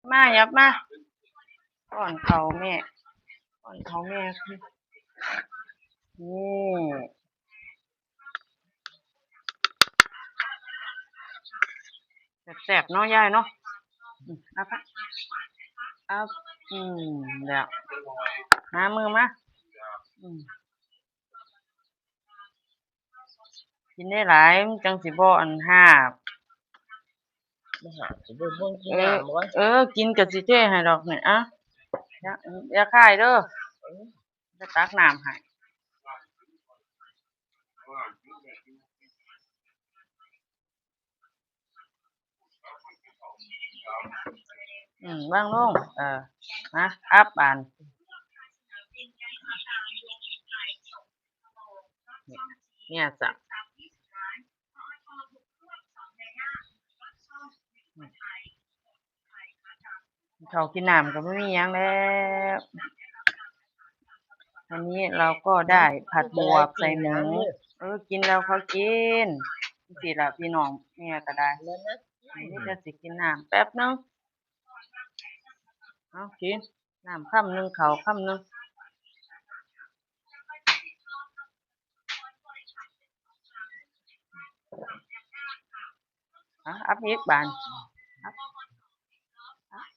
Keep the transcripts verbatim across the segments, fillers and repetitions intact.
มา หยับมา ป้อนข้าวแม่ ป้อนข้าวแม่ นี่ แซ่บๆ เนาะ ยายเนาะ อืม เอาปะ เอา อืม เดี๋ยว มา มือมา อืม กินได้หลาย มันจังสิบ่อันหาบ บ่หาบ สิบ่เบิ่งกิน เออ น้ำบ่ เออ กินก็สิเทให้ดอกนี่ อ่ะ อย่า อย่าคายเด้อ เออ จะตักน้ำให้ อืม วางลง เออ มา อัพบาน เนี่ยจ้ะ ข้าวกินน้ำก็บ่มีหยังแล้ว วันนี้เราก็ได้ผัดบวบใส่หมู เออ กินแล้วเขากิน สิล่ะพี่น้อง แม่ก็ได้ แล้วนะ นี่จะสิกินน้ำแป๊บนึง เอากิน น้ำคำหนึ่ง ข้าวคำหนึ่ง อ่ะ อัพอีกบาน อัพ อัพ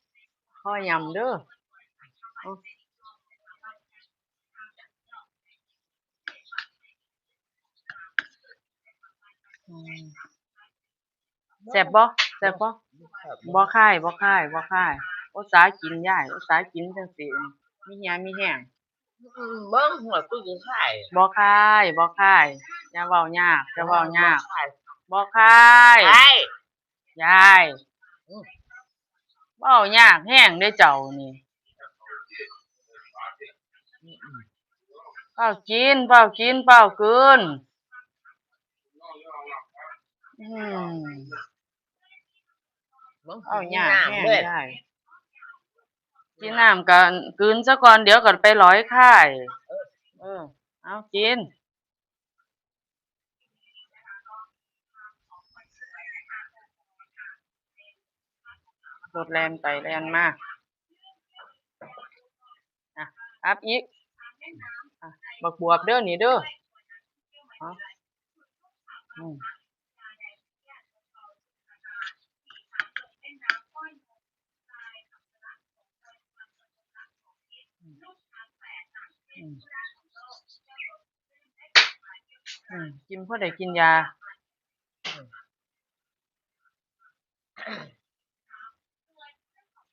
ข้อยำเด้อ เอา อืม แซ่บบ่ แซ่บบ่ บ่คาย บ่คาย บ่คาย อุตส่าห์กินยาย อุตส่าห์กินจังซี่ มีเหี่ยมีแฮง อืม เบิ่งหัวกูสิคาย บ่คาย บ่คาย อย่าเว้ายาก อย่าเว้ายาก บ่คาย บ่คาย คาย ยาย อืม เว้ายากแฮงเด้เจ้านี่ อืม อืม เฝ้ากิน เฝ้ากิน เฝ้ากิน อืม เบิ่ง เอายากแฮง กินน้ำเด้ ยาย กินน้ำก็กลืนซะก่อน เดี๋ยวก็ไปหลอยคาย เออ เออ เอากิน รถแล่นไปแล่นมา อ่ะ อัพอีก อ่ะ บักบวบเด้อนี่เด้อ เอา อืม อืม อืม กินพอได้กินยา